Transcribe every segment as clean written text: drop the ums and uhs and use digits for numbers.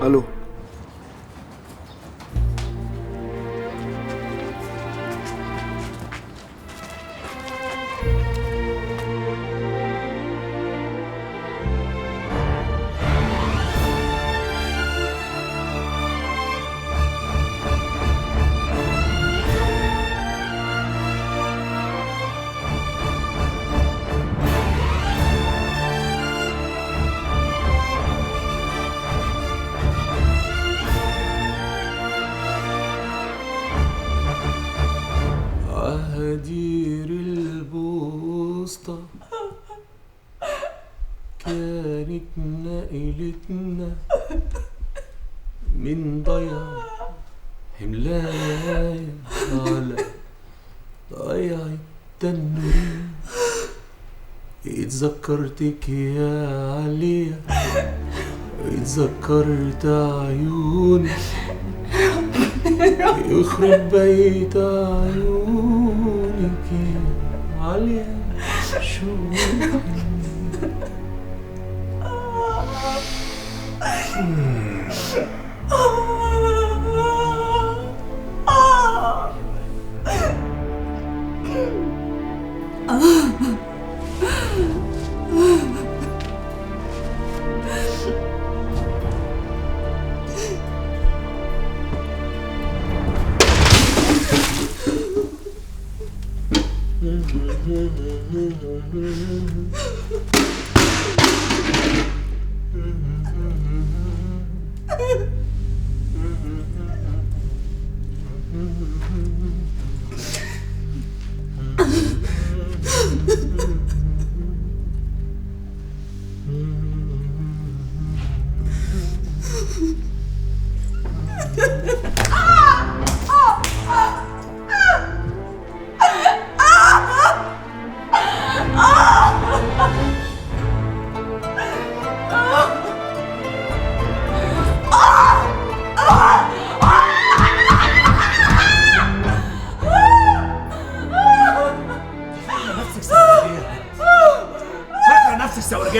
الو. هدير البوسطة كانت نقلتنا من ضيع حملاية على ضيع التنورين. اتذكرتك يا عليا، اتذكرت عيونك، يخرب بيت عيونك يا عليا شو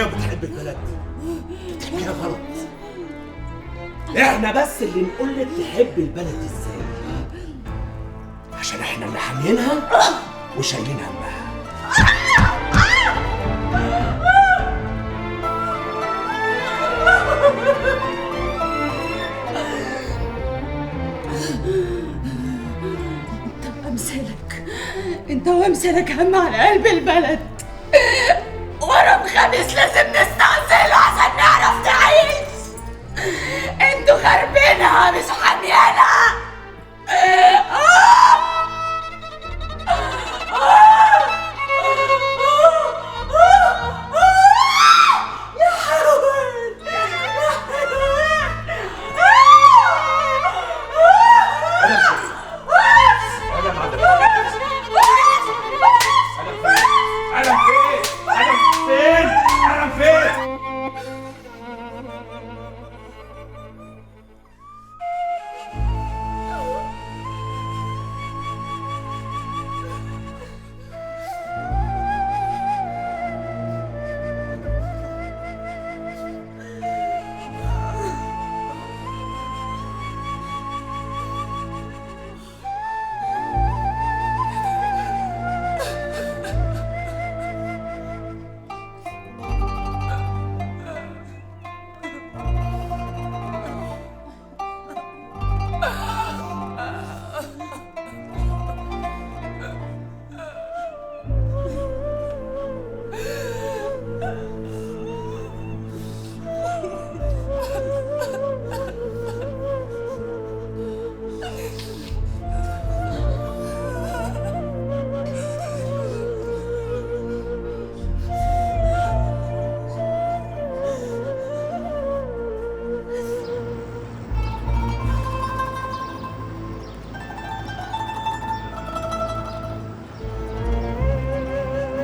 وبتحب البلد، بتحبيها غلط. احنا بس اللي نقول لك تحب البلد ازاي، عشان احنا اللي حاميينها وشايلين همها. انت وامثالك، انت وامثالك هم على قلب البلد. ورم خميس لازم نستأصله عشان نعرف نعيش. انتوا خربينها مش حاميينها. يا حيوان يا حيوان. أنا فين؟ أنا فين؟ أنا فين؟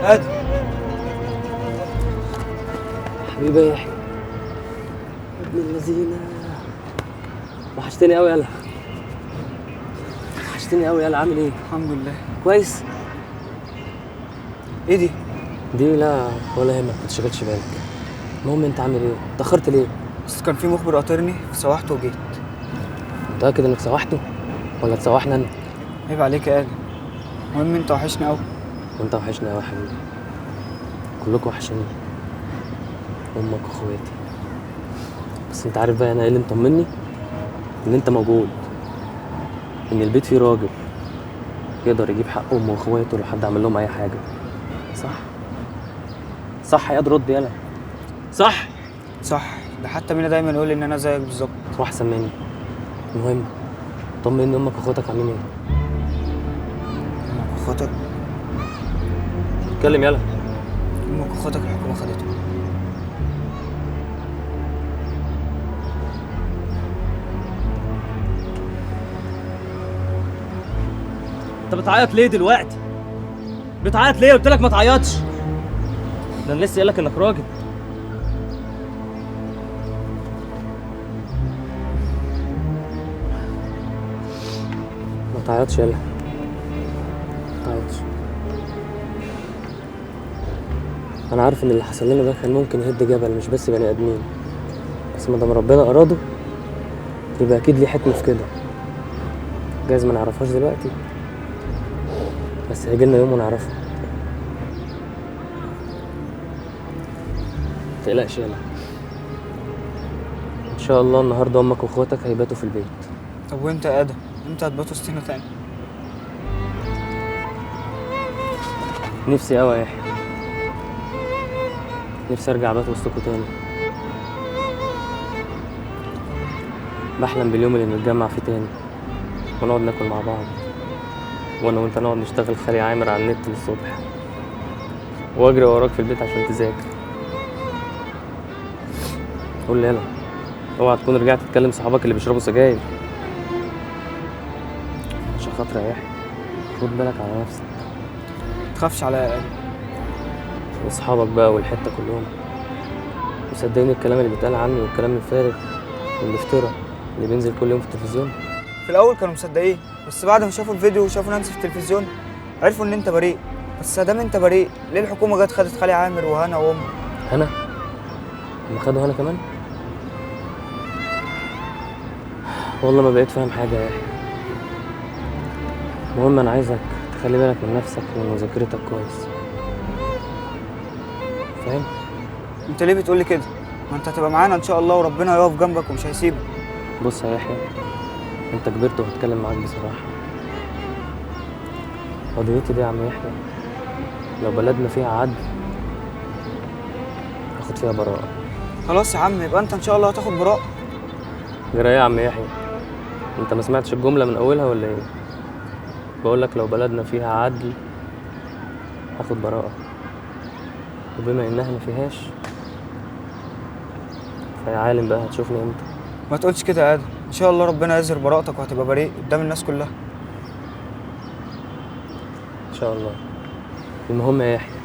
ادم حبيبي يا يحيى ابن اللذينه، وحشتني قوي. يلا وحشتني قوي. يلا عامل ايه؟ الحمد لله كويس. ايه دي؟ دي لا ولا يهمك، ما تشغلش بالك. المهم انت عامل ايه؟ اتاخرت ليه؟ بس كان في مخبر قاطرني فسوحته وجيت. متأكد انك سوحته ولا تسوحنا انا؟ عيب عليك يا ادم. المهم انت وحشني قوي. وانت وحشني قوي يا حبيبي، كلكم وحشاني، امك واخواتي. بس انت عارف بقى انا ايه اللي مطمني؟ ان انت موجود، ان البيت فيه راجل يقدر يجيب حق امه واخواته لو حد عمل لهم اي حاجة. صح؟ صح يا رد يلا. صح؟ صح، ده حتى مينا دايما يقول ان انا زيك بالظبط. تروح احسن مني. المهم طمني، امك واخواتك عاملين ايه؟ امك واخواتك؟ اتكلم يلا. امك واخواتك الحكومة خدتهم. انت بتعيط ليه دلوقتي؟ بتعيط ليه؟ قلت لك ما تعيطش. ده انا لسه قايل لك انك راجل. ما تعيطش يلا، ما تعيطش. انا عارف ان اللي حصل لنا ده كان ممكن يهد جبل، مش بس بني ادمين. بس ما دام ربنا اراده يبقى اكيد ليه حكمه في كده. جايز ما نعرفهاش دلوقتي، بس هيجي لنا يوم ونعرفها. متقلقش يلا، ان شاء الله النهارده امك واخواتك هيباتوا في البيت. طب وانت يا ادم امتى هتباتوا وسطينا تاني؟ نفسي قوي يا يحيى، نفسي ارجع ابات وسطكوا تاني. بحلم باليوم اللي نتجمع فيه تاني ونقعد ناكل مع بعض، وانا وانت نقعد نشتغل خالي عامر على النت للصبح، واجري وراك في البيت عشان تذاكر. قول لي يلا، اوعى تكون رجعت تكلم صحابك اللي بيشربوا سجاير. عشان خاطر يا يحيى خد بالك على نفسك. متخافش عليا يا ادم. واصحابك بقى والحتة كلهم، وصدقني الكلام اللي بيتقال عني والكلام الفارغ والافتراء اللي بينزل كل يوم في التلفزيون. في الاول كانوا مصدقين، بس بعد ما شافوا الفيديو وشافوا نانسي في التلفزيون عرفوا ان انت بريء. بس ادام انت بريء ليه الحكومة جت خدت خالي عامر وهنا وامي؟ هنا؟ هم خدوا هنا كمان؟ والله ما بقيت فاهم حاجة يا يحيى. المهم انا عايزك تخلي بالك من نفسك ومن مذاكرتك كويس، فاهم؟ انت ليه بتقولي كده؟ ما انت هتبقى معانا ان شاء الله وربنا هيقف جنبك ومش هيسيبك. بص يا يحيى، انت كبرت وهتكلم معاك بصراحة. قضيتي دي يا عم يحيى لو بلدنا فيها عدل هاخد فيها براءة. خلاص يا عم، يبقى انت ان شاء الله هتاخد براءة. جرى ايه يا عم يحيى؟ انت ما سمعتش الجملة من اولها ولا ايه؟ بقول لك لو بلدنا فيها عدل هاخد براءة، وبما انها ما فيهاش فيا عالم بقى هتشوفني امتى. ما تقولش كده يا ادم، ان شاء الله ربنا يظهر براءتك وهتبقى بريء قدام الناس كلها ان شاء الله. المهم يا يحيى،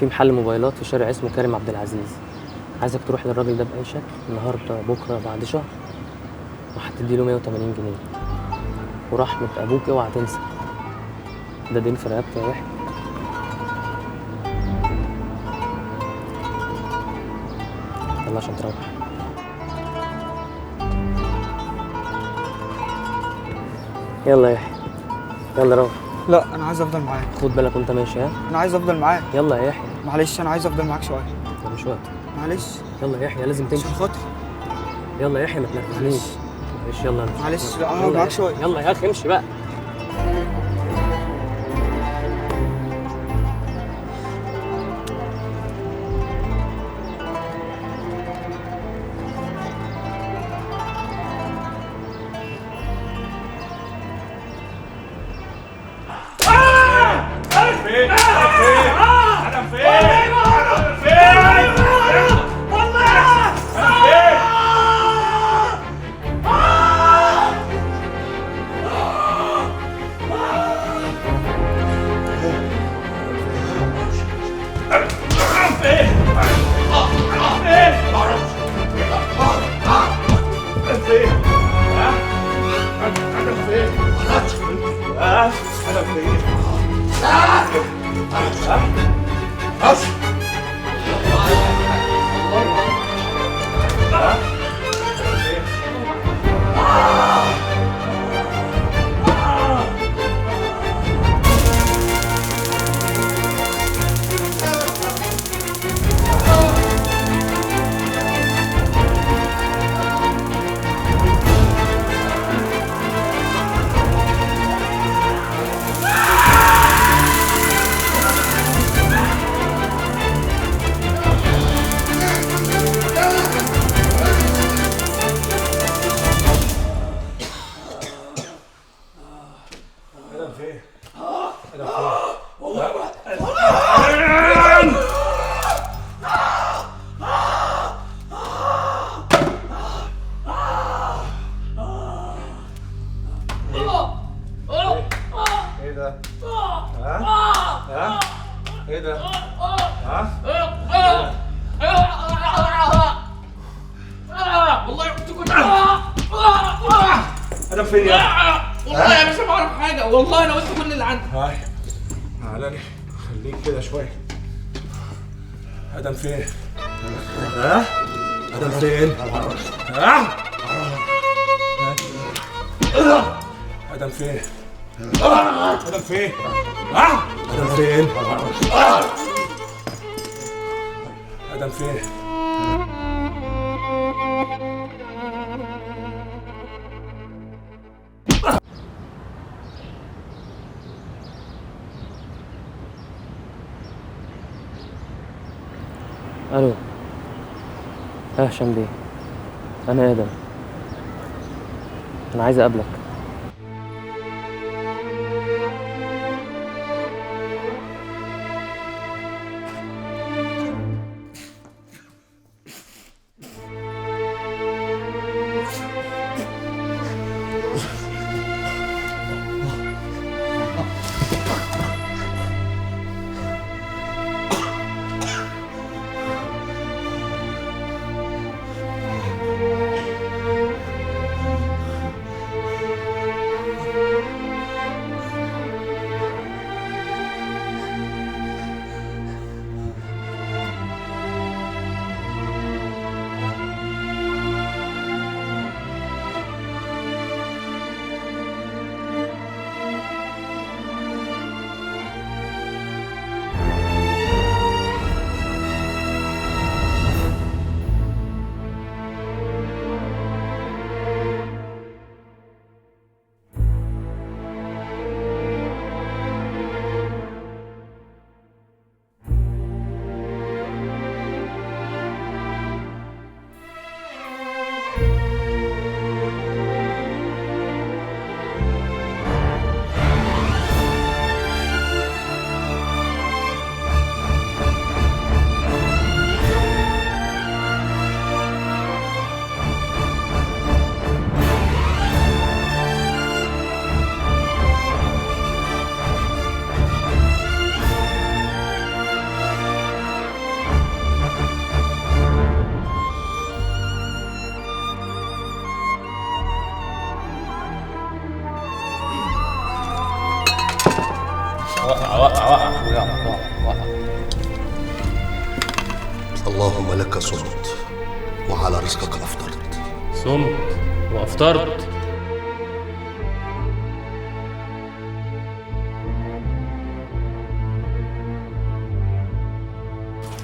في محل موبايلات في شارع اسمه كريم عبد العزيز، عايزك تروح للراجل ده باي شكل النهارده بكره بعد شهر، وهتدي له 180 جنيه. ورحمة ابوك اوعى تنسى، ده دين في رقبتي يا يحيى. يلا عشان تروح. يلا يا يحيى، يلا روح. لا انا عايز افضل معاك. خد بالك وانت ماشي. ها انا عايز افضل معاك. يلا يا يحيى. معلش انا عايز افضل معاك شوية. ده مش وقت. معلش. يلا يا يحيى لازم تمشي عشان خاطري. يلا يا يحيى ما تنرفزنيش. معلش يلا. معلش لا اقعد معاك شوية. يلا يا اخي امشي بقى. ايه ده؟ ها؟ والله كنت ادم فين يا؟ والله يا باشا ما اعرف حاجة، والله انا قلت كل اللي عندي. هاي تعالى لي، خليك كده شوية. ادم فين؟ ها؟ ادم فين؟ ها؟ ادم فين؟ ادم فين؟ ها؟ ادم فين؟ ادم فين؟ الو، ها هشام بيه، انا ادم، انا عايز اقابلك. اللهم لك صمت وعلى رزقك أفطرت. صمت وأفطرت.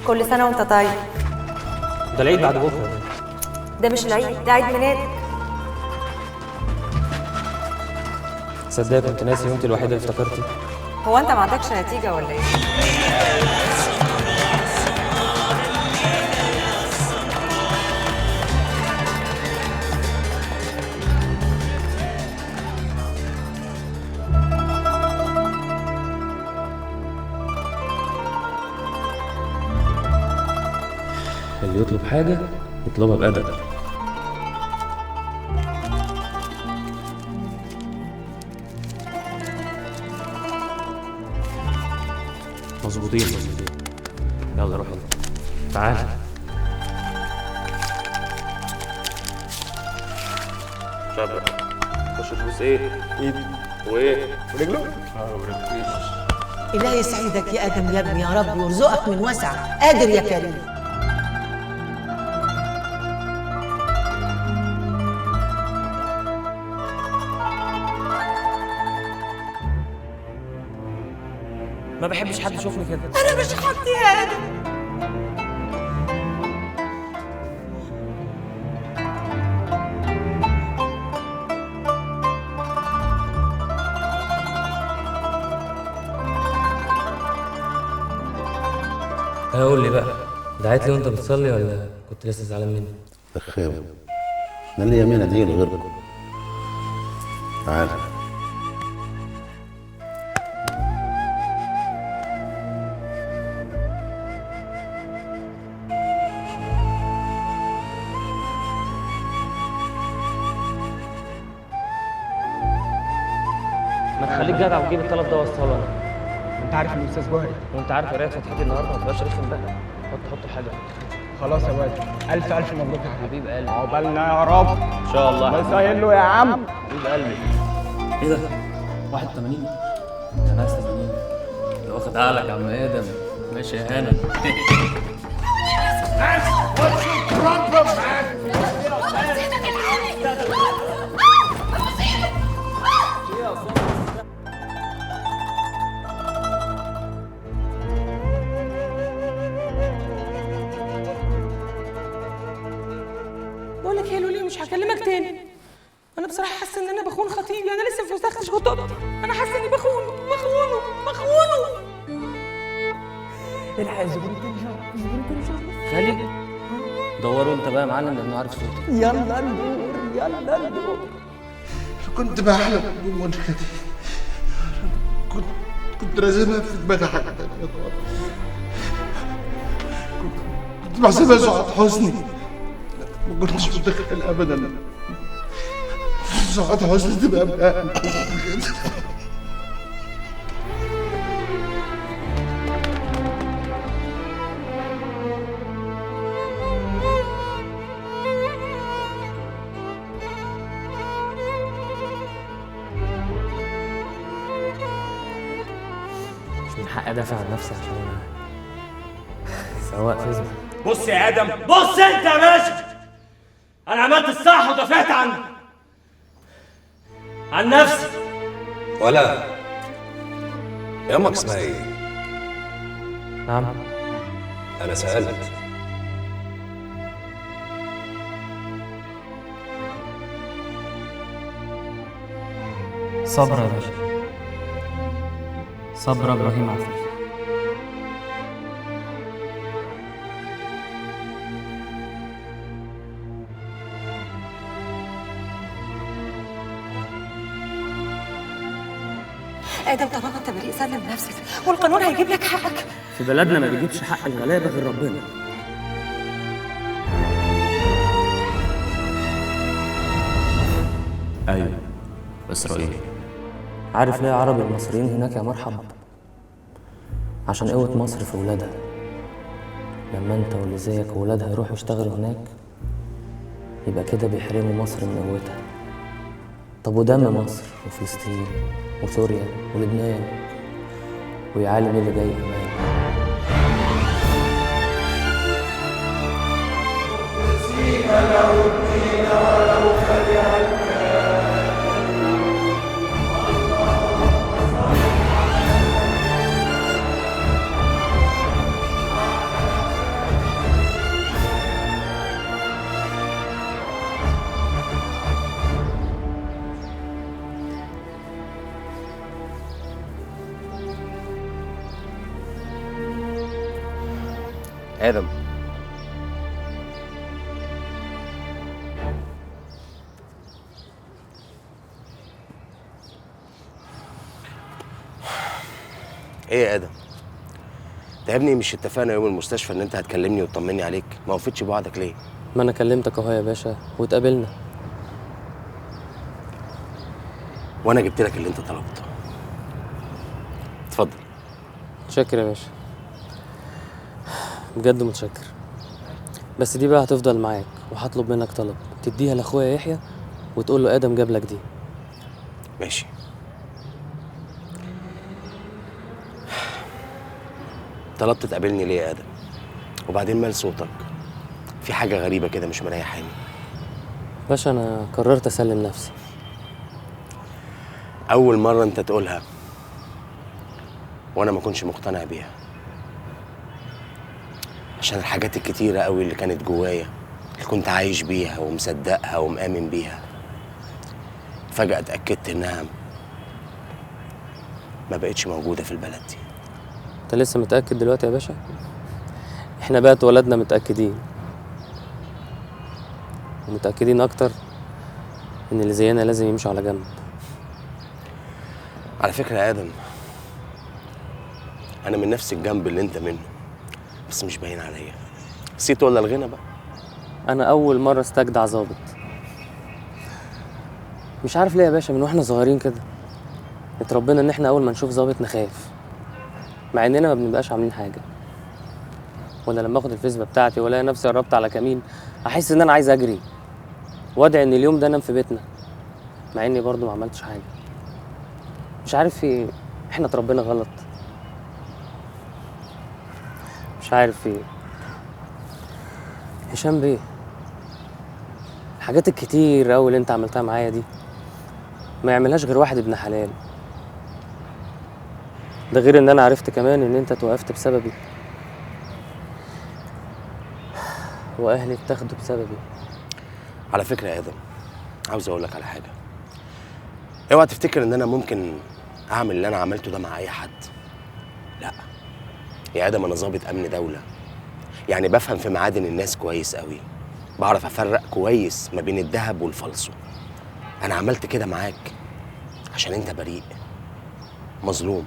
كل سنة وأنت طيب. ده العيد بعد بكرة. ده مش العيد، ده عيد ميلادك. تصدق كنت ناسي وأنت الوحيدة اللي افتكرتي. هو أنت ما عندكش نتيجة ولا إيه؟ اللي يطلب حاجة يطلبها بأدب. مظبوطين مظبوطين. يلا روح انت. تعال. شبك. خش تبوس ايه؟ ايد وايه؟ ورجله؟ اه ورجله. الله يسعدك يا ادم يا ابني يا رب، ويرزقك من وسع قادر يا كريم. ما بحبش حد يشوفني كده. أنا مش حاجتي يا آدم. قول لي بقى، دعيت لي وأنت بتصلي ولا كنت لسه زعلان مني؟ رخاوي، أنا ليا مين أدعي له غيركم؟ تعالى. ما تخليك جدع وتجيب الطلب ده وصله انا. انت عارف الاستاذ جوهري. وانت عارف قرايه فتحتي النهارده، ما تبقاش رخم بقى. حط الحاجة. خلاص يا واد، الف الف مبروك يا حبيب قلبي. عقبالنا يا رب ان شاء الله. الله يسهل له يا عم. حبيب قلبي. ايه ده؟ 81؟ انا عايز 80. ده واخد عقلك يا عم ادم. ماشي يا هنا. بقول لك يا لولي مش هكلمك تاني. انا بصراحة حاسه ان انا بخون خطيبي، انا لسه ما فسختش خطوبتي، انا حاسه اني بخونه بخونه بخونه. الحق زبون تاني شهر، زبون تاني شهر. خالد دوروا انت بقى يا معلم لانه عارف صوتك. يلا ندور يلا ندور. كنت بحلم بالمنشأة دي، كنت راسمها في دماغي حاجة تانية خالص. كنت بحسبها سعاد حسني، ما كنتش متخيل ابدا سعاد حسني تبقى بقى. مش من حقي ادافع عن نفسي عشان انا سواق فيسبوك. بص يا ادم، بص انت يا باشا، انا عملت الصح ودافعت عن نفسي. ولا يا امك اسمها ايه؟ نعم انا سألت. صبر يا باشا، صبر ابراهيم عفيف. ادم طالما انت بريء سلم نفسك والقانون هيجيب لك حقك. في بلدنا ما بيجيبش حق الغلابة غير ربنا. ايوه اسرائيل. عارف ليه عرب المصريين هناك يا مرحب؟ عشان قوة مصر في ولادها. لما انت واللي زيك وولادها يروحوا يشتغلوا هناك يبقى كده بيحرموا مصر من قوتها. طب ودم مصر وفلسطين وسوريا ولبنان ويا عالم ايه اللي جاي كمان. آدم ايه يا ادم؟ انت يا ابني مش اتفقنا يوم المستشفى ان انت هتكلمني وتطمني عليك؟ ما وفيتش بوعدك ليه؟ ما انا كلمتك اهو يا باشا واتقابلنا. وانا جبت لك اللي انت طلبته. اتفضل. متشكر يا باشا، بجد متشكر. بس دي بقى هتفضل معاك، وهطلب منك طلب تديها لاخويا يحيى وتقول له ادم جاب لك دي. ماشي. طلبت تقابلني ليه يا ادم؟ وبعدين مال صوتك؟ في حاجة غريبة كده مش مريحاني. باشا انا قررت اسلم نفسي. اول مرة انت تقولها وانا ما كنتش مقتنع بيها، عشان الحاجات الكتيرة قوي اللي كانت جوايا اللي كنت عايش بيها ومصدقها ومآمن بيها، فجأة اتأكدت إنها ما بقتش موجودة في البلد دي. أنت لسه متأكد دلوقتي يا باشا؟ إحنا بقى اتولدنا متأكدين، ومتأكدين أكتر إن اللي زينا لازم يمشوا على جنب. على فكرة يا آدم، أنا من نفس الجنب اللي أنت منه، بس مش باين عليا. نسيت ولا الغنى بقى؟ أنا أول مرة استجدع ظابط. مش عارف ليه يا باشا، من واحنا صغيرين كده اتربينا إن إحنا أول ما نشوف ظابط نخاف. مع اننا ما بنبقاش عاملين حاجة. ولا لما اخد الفيسبا بتاعتي والاقي نفسي قربت على كمين احس ان انا عايز اجري وادعي ان اليوم ده انام في بيتنا، مع اني برضو ما عملتش حاجة. مش عارف في ايه، احنا اتربينا غلط، مش عارف في ايه. هشام بيه، الحاجات الكتير قوي اللي انت عملتها معايا دي ما يعملهاش غير واحد ابن حلال. ده غير ان انا عرفت كمان ان انت توقفت بسببي واهلي اتاخدوا بسببي. على فكرة يا ادم، عاوز اقول لك على حاجة. اوعى تفتكر ان انا ممكن اعمل اللي انا عملته ده مع اي حد. لا يا ادم، انا ظابط امن دولة، يعني بفهم في معادن الناس كويس قوي، بعرف افرق كويس ما بين الذهب والفالصو. انا عملت كده معاك عشان انت بريء مظلوم.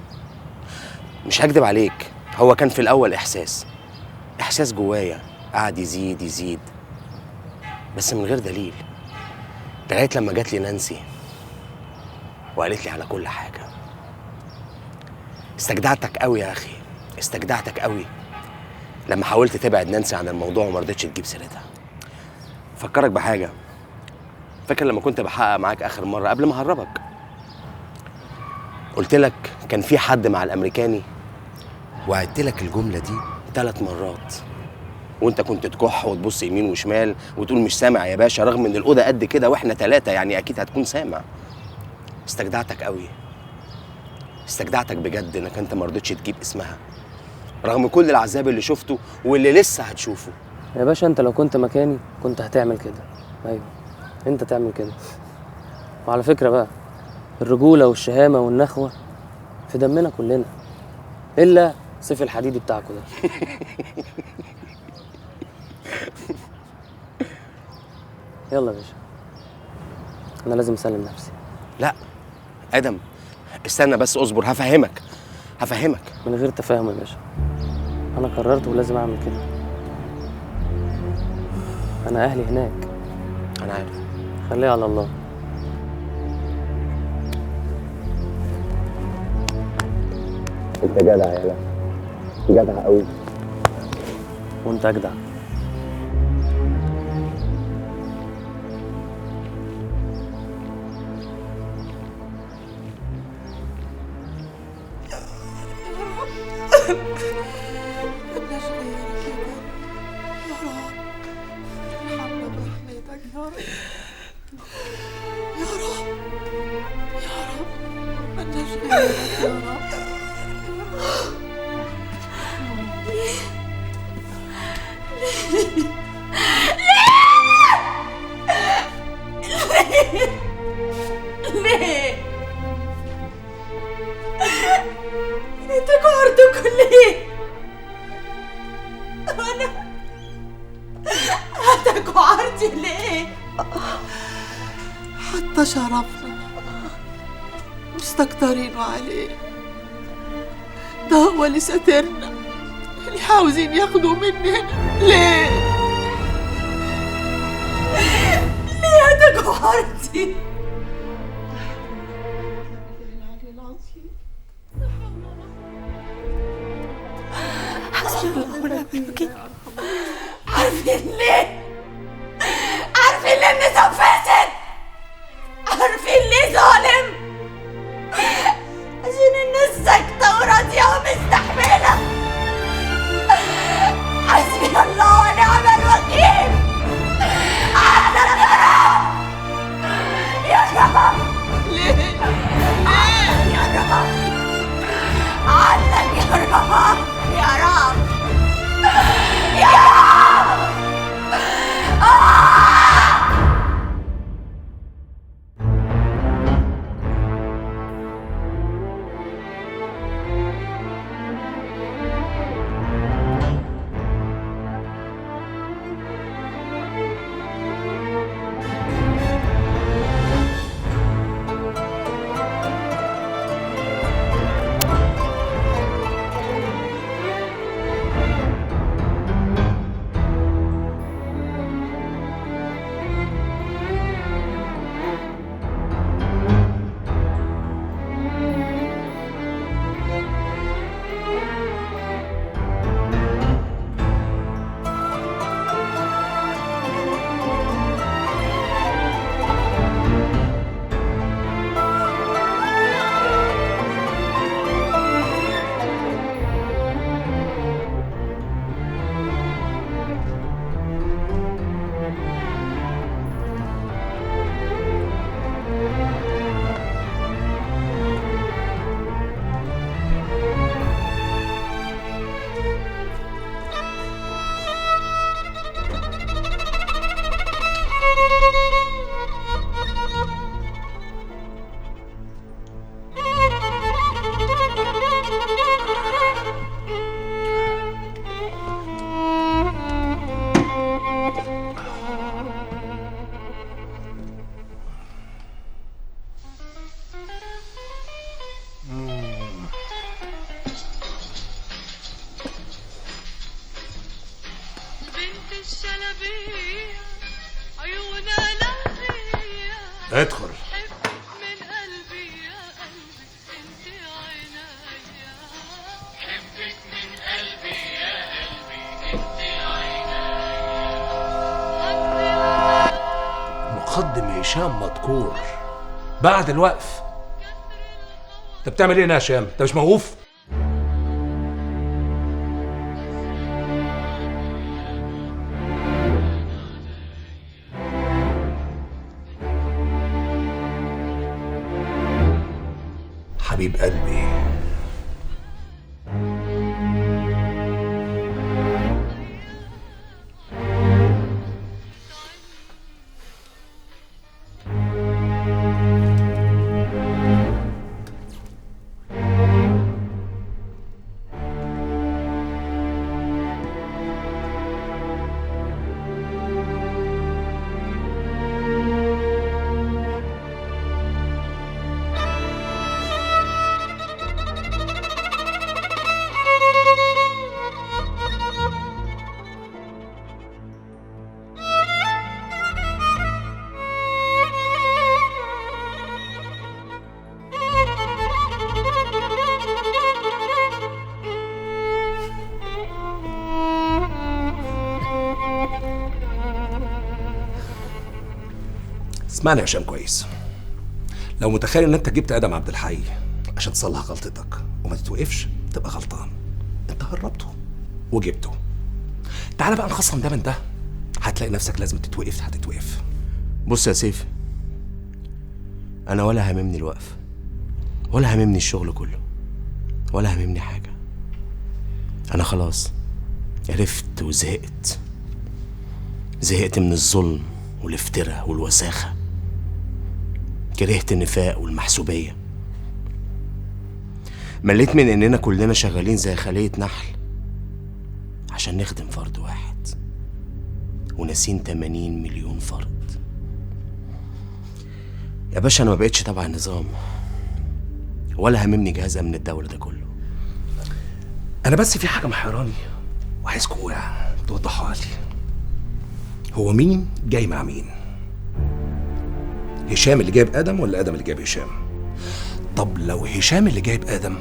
مش هكدب عليك، هو كان في الاول احساس جوايا قعد يزيد يزيد، بس من غير دليل، لغاية لما جات لي نانسي وقالت لي على كل حاجة. استجدعتك قوي يا اخي، استجدعتك قوي لما حاولت تبعد نانسي عن الموضوع وما رضيتش تجيب سيرتها. فكرك بحاجة، فاكر لما كنت بحقق معاك اخر مرة قبل ما اهربك، قلت لك كان في حد مع الامريكاني، وعدت لك الجملة دي 3 مرات، وانت كنت تكح وتبص يمين وشمال وتقول مش سامع يا باشا، رغم ان الاوضة قد كده واحنا 3، يعني اكيد هتكون سامع. استجدعتك قوي، استجدعتك بجد انك انت ما رضيتش تجيب اسمها رغم كل العذاب اللي شفته واللي لسه هتشوفه. يا باشا انت لو كنت مكاني كنت هتعمل كده. ايوه انت تعمل كده. وعلى فكرة بقى، الرجولة والشهامه والنخوه في دمنا كلنا، الا سيف الحديدي بتاعكوا ده. يلا يا باشا، انا لازم اسلم نفسي. لا ادم استنى بس، اصبر، هفهمك. من غير تفاهم يا باشا، انا قررت ولازم اعمل كده. انا اهلي هناك. انا عارف. خليها على الله. انت جدع يا لا، جدع قوي. وانت اجدع. ليه؟ انت كهرتكم ليه؟ انا هتكوا عرضي ليه؟ حتى شرفنا مستكترينه عليه، ده هو اللي ساترنا، اللي عاوزين ياخدوا مننا. ليه؟ ليه هتكوا عرضي؟ عارفين ليه؟ عارفين ليه النظام فاسد؟ عارفين ليه ظالم؟ عشان الناس ساكتة وراضية ومستحملة. حسبي الله ونعم الوكيل. عندك يا رب، يا رب. ليه؟ ليه؟ يا رب، عندك يا رب، يا رب، يا رب. هشام مدكور بعد الوقف. انت بتعمل ايه هنا يا هشام؟ انت مش موقوف؟ حبيب قلبي، اسمعني يا هشام كويس. لو متخيل ان انت جبت ادم عبد الحي عشان تصلح غلطتك وما تتوقفش تبقى غلطان. انت هربته وجبته. تعال بقى نخصم ده من ده، هتلاقي نفسك لازم تتوقف، هتتوقف. بص يا سيف، انا ولا هاممني الوقف ولا هاممني الشغل كله ولا هاممني حاجة. انا خلاص عرفت وزهقت، زهقت من الظلم والافتراء والوساخه، كرهت النفاق والمحسوبيه، مليت من اننا كلنا شغالين زي خلية نحل عشان نخدم فرد واحد وناسين 80 مليون فرد. يا باشا انا ما بقتش تبع النظام ولا هممني جهاز امن الدولة ده كله. انا بس في حاجة محيراني وعايزكم توضحوها لي. هو مين جاي مع مين؟ هشام اللي جايب ادم ولا ادم اللي جايب هشام؟ طب لو هشام اللي جايب ادم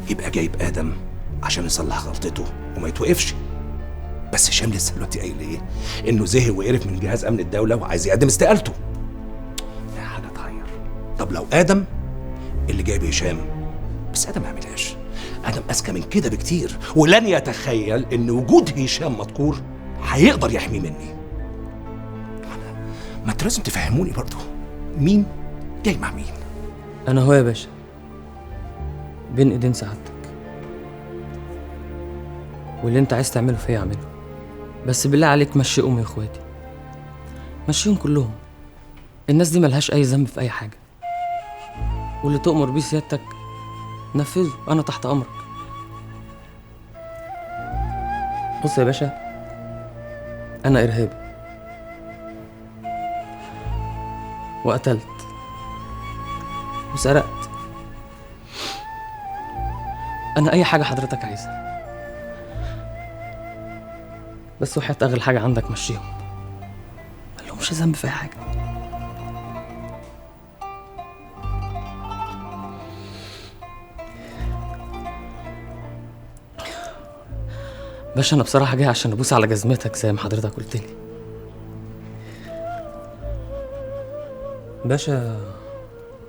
يبقى جايب ادم عشان يصلح غلطته وما يتوقفش. بس هشام لسه دلوقتي قايل ايه؟ انه زهق وقرف من جهاز امن الدولة وعايز يقدم استقالته. ده حاجة تحير. طب لو ادم اللي جايب هشام، بس ادم ما عملهاش. ادم اذكى من كده بكتير، ولن يتخيل ان وجود هشام مدكور هيقدر يحميه مني. ما انتوا لازم تفهموني برضه مين جاي مع مين. انا هو يا باشا بين ايدين سعادتك، واللي انت عايز تعمله فيا اعمله، بس بالله عليك مشي امي واخواتي، مشيهم كلهم. الناس دي ملهاش اي ذنب في اي حاجة، واللي تؤمر بيه سيادتك نفذه، انا تحت امرك. بص يا باشا، انا ارهابي وقتلت وسرقت، أنا أي حاجة حضرتك عايزها، بس وحياة أغلى حاجة عندك مشيهم، مالهمش ذنب في أي حاجة. باشا أنا بصراحة جاي عشان أبوس على جزمتك زي ما حضرتك قلت لي. باشا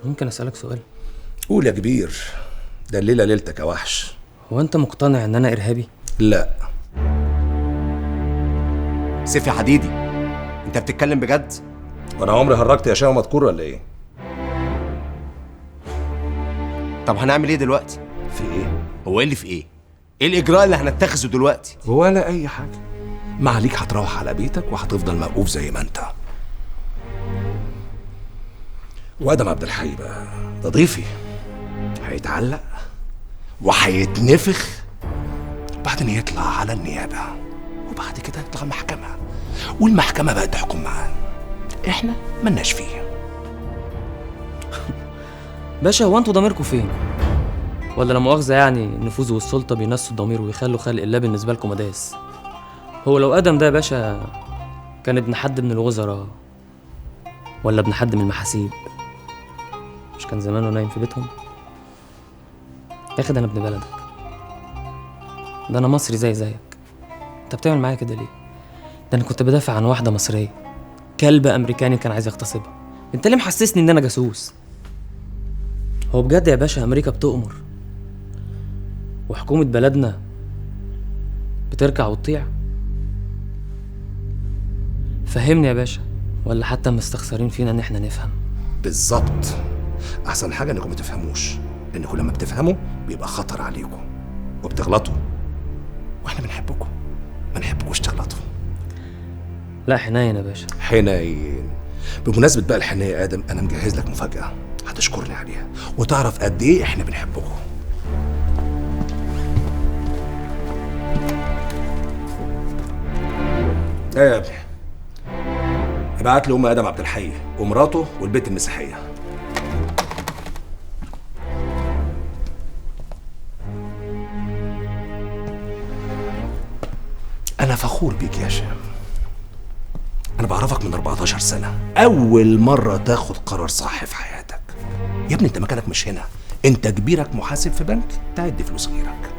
ممكن أسألك سؤال؟ قول يا كبير، ده الليلة ليلتك يا وحش. هو أنت مقتنع إن أنا إرهابي؟ لا. سيف يا حديدي، أنت بتتكلم بجد؟ وأنا عمري هرجت يا هشام مدكور ولا إيه؟ طب هنعمل إيه دلوقتي؟ في إيه؟ هو إيه اللي في إيه؟ إيه الإجراء اللي هنتخذه دلوقتي؟ ولا أي حاجة. ما عليك، هتروح على بيتك وهتفضل موقوف زي ما أنت. وادم عبد الحي بقى ده ضيفي، هيتعلق وهيتنفخ، بعدين يطلع على النيابة، وبعد كده يطلع المحكمة، والمحكمة بقى تحكم معاه. احنا ملناش فيه. باشا هو انتوا ضميركم فين؟ ولا لا مؤاخذة يعني النفوذ والسلطة بينسوا الضمير ويخلوا خلق الله بالنسبة لكم مداس؟ هو لو ادم ده يا باشا كان ابن حد من الوزراء ولا ابن حد من المحاسيب، مش كان زمانه نايم في بيتهم؟ يا اخي ده انا ابن بلدك، ده انا مصري زي زيك، انت بتعمل معايا كده ليه؟ ده انا كنت بدافع عن واحدة مصرية، كلب امريكاني كان عايز يغتصبها. انت ليه محسسني ان انا جاسوس؟ هو بجد يا باشا امريكا بتؤمر وحكومة بلدنا بتركع وتطيع؟ فهمني يا باشا، ولا حتى مستخسرين فينا ان احنا نفهم؟ بالظبط. احسن حاجة انكم ما تفهموش، لانكم لما بتفهموا بيبقى خطر عليكم وبتغلطوا، واحنا بنحبكم، ما نحبكوش تغلطوا. لا حنين يا باشا، حنين. بمناسبة بقى الحنيه يا ادم، انا مجهز لك مفاجاة هتشكرني عليها وتعرف قد ايه احنا بنحبكم. ايه يا ابني؟ ابعت لي ام ادم عبد الحي ومراته والبيت المسيحية. انا فخور بيك يا هشام. انا بعرفك من 14 سنة، اول مرة تاخد قرار صح في حياتك. يا ابني انت مكانك مش هنا، انت كبيرك محاسب في بنك تعد فلوس غيرك.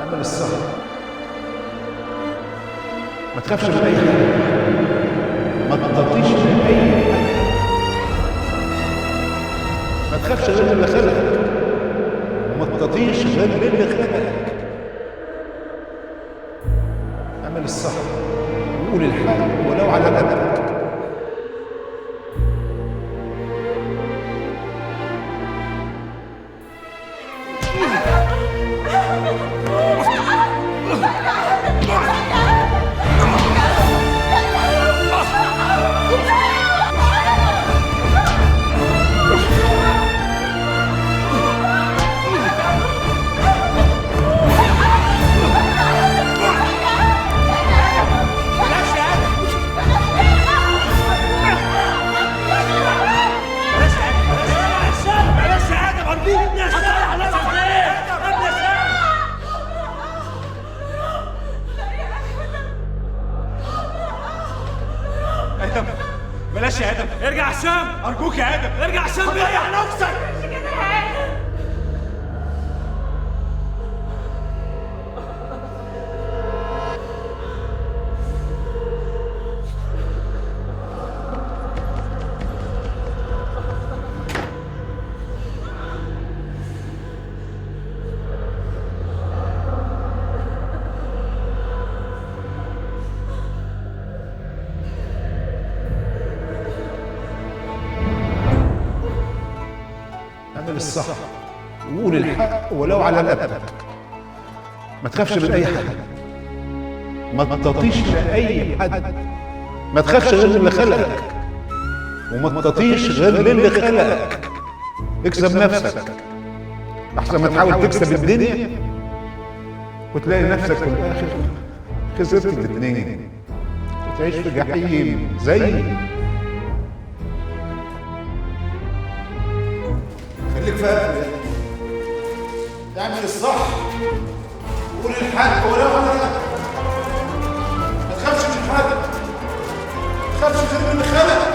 اعمل الصح، ما تخافش من اي حاجة، ما تطيش من اي حاجة، ما تخافش غير اللي خلقك، وما تطيش غير اللي خلقك. اعمل الصح وقول الحق ولو على رقبتك. بلاش يا ادم، ارجع هشام، ارجوك يا ادم، ارجع هشام، ضيع نفسك. مش كده يا ادم. اعمل الصح وقول الحق ولو على رقبتك. ما تخافش من اي حد، ما تطيش لاي حد، ما تخافش غير اللي خلقك، وما تطيش غير للي خلقك. اكسب نفسك احسن ما تحاول تكسب الدنيا وتلاقي نفسك في الاخر خسرت الاثنين وتعيش في جحيم زي. خليك فاهم، اعمل الصح وقول الحق ولو على رقبتك. ما تخافش من حد، ما تخافش غير من اللي خلقك.